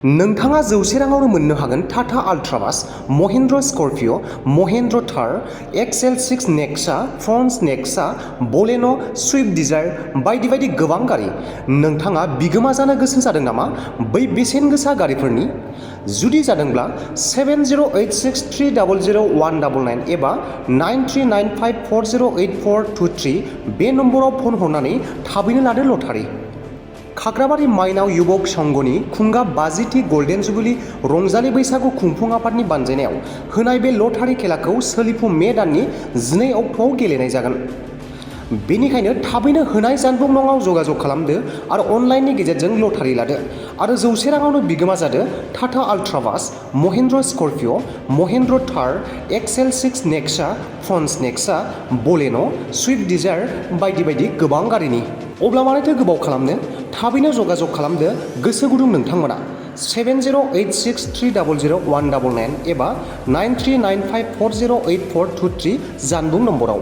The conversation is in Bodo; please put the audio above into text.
नोंथाङा 100 राङावनो मोननो हागोन Tata Altroz, Mahindra Scorpio, Mahindra Thar, XL6 Nexa, Fronx Nexa, Baleno, Swift Dzire बायदि बायदि गोबां गारि। नोंथाङा बिगोमा जानो गोसो जादों नामा बै बेसेन गोसा गारिफोरनि? जुदि जादोंब्ला 7086300199 एबा 9395408423 बे नम्बराव फन हरनानै थाबैनो लादो लटारि। खाग्राबारि माइनाव युवक संघनि खुंगा 50थि गल्डेन जुबिली रंजालि बैसागु खुंफुं आफादनि बानजायनायाव होनाय बे लटारि खेलाखौ सोलिफु मे दाननि 12 अक्ट'आव गेलेनाय जागोन। बेनिखायनो थाबैनो होनाय जानबुं नङाव जगाजग खालामदो आरो अनलाइननि गेजेरजों लटारि लादो आरो 100 राङावनो बिगोमा जादो Tata Altroz, Mahindra Scorpio, Mahindra Thar, XL6 Nexa, Fronx Nexa, Baleno, Swift Dzire बायदि बायदि गोबां गारिनि। अब्ला मानोथो गोबाव खालामनो? थाबैनो जगाजग खालामदो गोसो गुदुं नोंथांमोना 7086300199 एबा 9395408423 जानबुं नम्बराव।